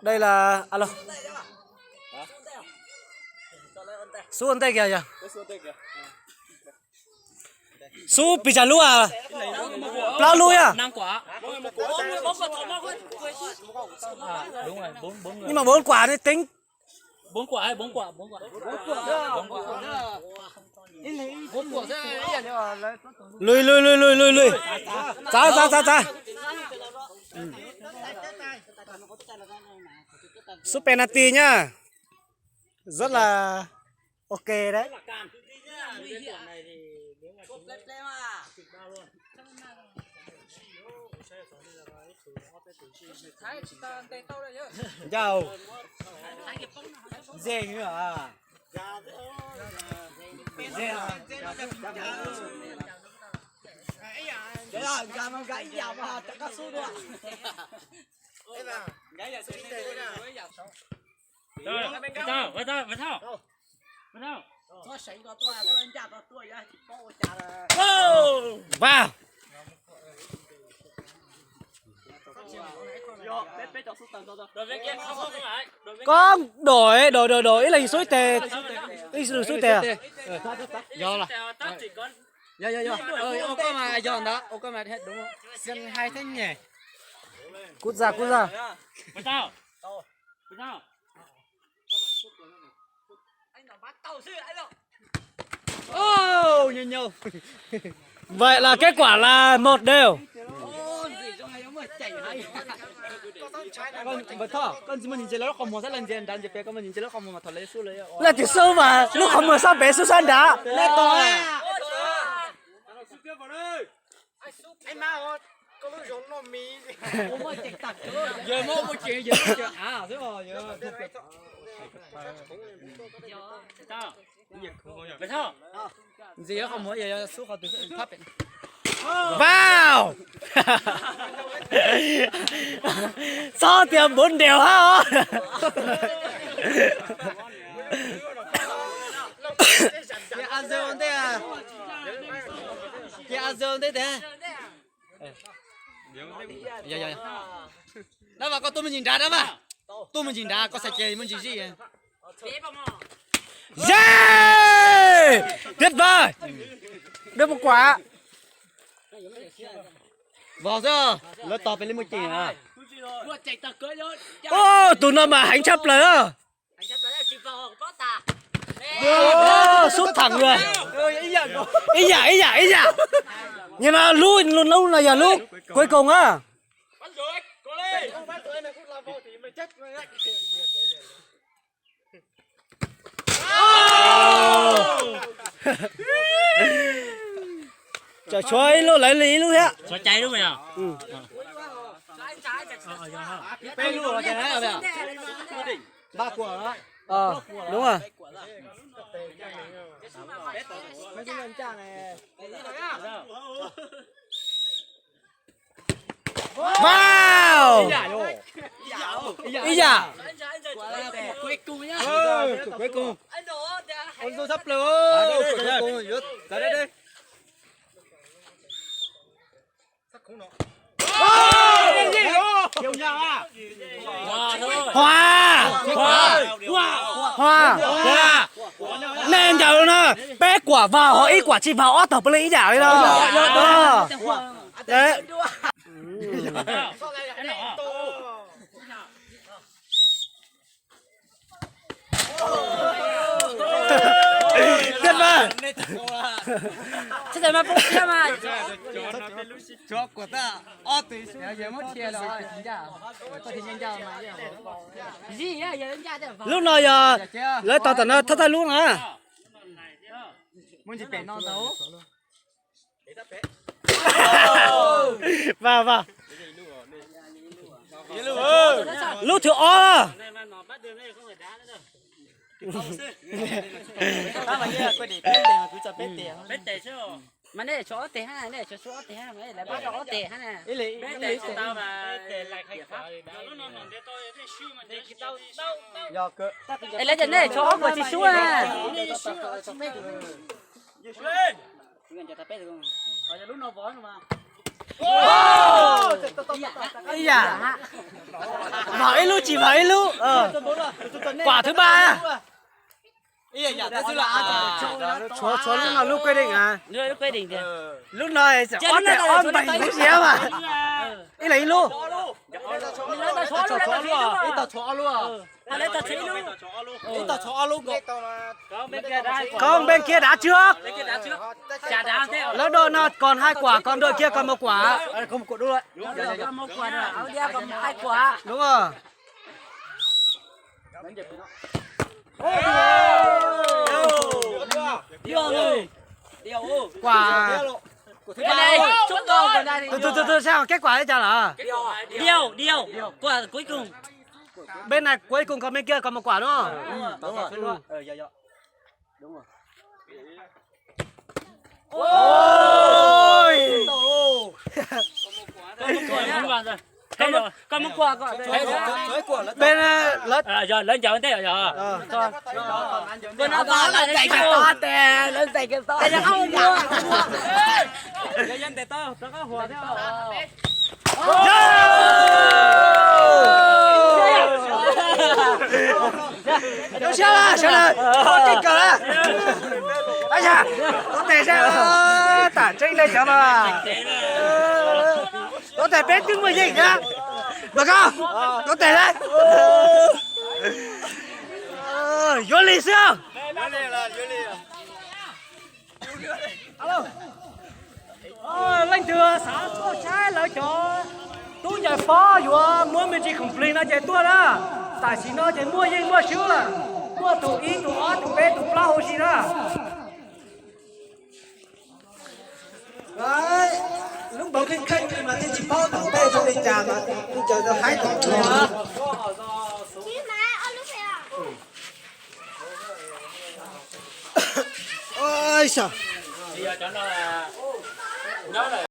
Đây là alo. Xub ua ntej kìa yog. Xub pis tsawg lub a? Plaub lub yog. Nhưng mà bốn quả nên tính. Lùi lùi lùi lùi lùi lùi. Txav txav txav txav. Xub penalti nhá. Rất là ok đấy. Ncau. Zeeg a. Zeeg a. Nkag mas nkag ib yam mas rov qab xub dua. Wow. Có đổi, đổi, đổi, đổi, ý là xúi tè. Ý là xúi tè à? Yog lawm. Yog, yog, yog. Ua koj mas yog ntawd, ua koj mas đúng. Xiang hai thế nhỉ? Cút ra, cút ra. Ô, nhiều nhiều. Vậy là kết quả là một đều. Con, Bật Thọ, con chỉ mà nhìn trên lối không mùa rất là nhìn trên, trên phía con mà nhìn trên lối không mùa mà Thọ lấy xúc lấy. Là chỉ sâu mà, lúc không mùa sao bé sâu săn đã. Lê Tùng à. Anh má ơi, con lúa giống nó mì. Giờ mua mua chuyện, giờ mua chuyện à, xíu rồi, giờ. Gì đó không mua, giờ xúc khỏi từ thấp. Vào. Sao tiệm bốn đều hả? Kìa, ăn dưa ăn tết à? Kìa, ăn dưa ăn tết thế? Yog, yog, yog. Dab Vas, koj tuaj mus ntsis nrad, Dab Vas. Tuaj mus ntsis nrad, koj xav ces mus ntsis zij. Yay! Tuyệt vời! Được một quả. Vos xwb, lawv tos peb li muaj ceem na. Ô, tus no mas heev tshaj plaws. Ô, xub thẳng rồi. Ib yam, ib yam, ib yam. Nhưng mà lub, lub, lub này là lub cuối cùng á. Chọn số ib lub, lấy ib lub thiab. Số cháy đúng không? Ừ. Ba quả đó. Ờ, đúng rồi. Wow! Ib yam. Cuối cùng nhá. Ờ, cuối cùng. Ôi, sắp lượt. Ờ, cuối cùng. Rồi, tới đây đi. Hoa! Hoa! Hoa! Hoa! Neb ncaws no, peb kuam vau, ho ib kuam tsis vau, ob tog pw li ib yam li no. Ờ. Deb. Deb mas. Tsis tau mas poob siab mas. Tshuav kuam tag ob tug xwb, yog muab dhia los tsis ncaj, koj dhia ncaj ncaj mas. Lub no yog lawv tog tom no thawj thawj lub na. Muaj ntsis pem no ntau. Vas, vas. Lub thib ob. Mas nej tshuav ob teg hab, nej tshuav ob teg hab, lawv pab rau ob teg hab na. Es lawv tias nej tshuav ob kuam tsis sub na. Ib yam. Vau ib lub tsis vau ib lub. Ờ. Quả thứ ba. Tshuav, tshuav lub no lub quy định à? Lub no ob npaig lub siab mas. Ib leeg ib lub. Không, bên kia đá trước. Lỡ đội no còn hai quả, còn đội kia còn một quả. Đúng rồi. Quả. Từ từ từ từ, xem kết quả thế nào lắm. Điều, điều, quả cuối cùng. Bên này cuối cùng còn bên kia còn một quả đúng không? Ôi. Bên, ờ, lật. Ờ, giờ lật chào anh Tết rồi. Ờ. Bên nó ba là Tết to tè, lật Tết to. Tết không mua. Giờ anh Tết to, tao có hùa theo. Sawv daws, sawv daws, ua kev kawm na. Ua cas, tuav tes saib, tam tseeb nej cov no. Tuav tes peb twb muaj yeej thiab. Mas koj, tuav tes saib. Yuav li xwb. Leej twg xav tuaj saib lawv cov tub ncaws pob yuav muab me ntsis khoom plig no ces tuaj na. Tam sim no ces muaj yeej muaj swb lawm. Muaj tus ib tus ob tus peb tus plaub huv si na. Lub npawg kheej kheej mas thiaj tsis paub tom ntej zoo li cas mas tus cawv haib tom tuag. Oj,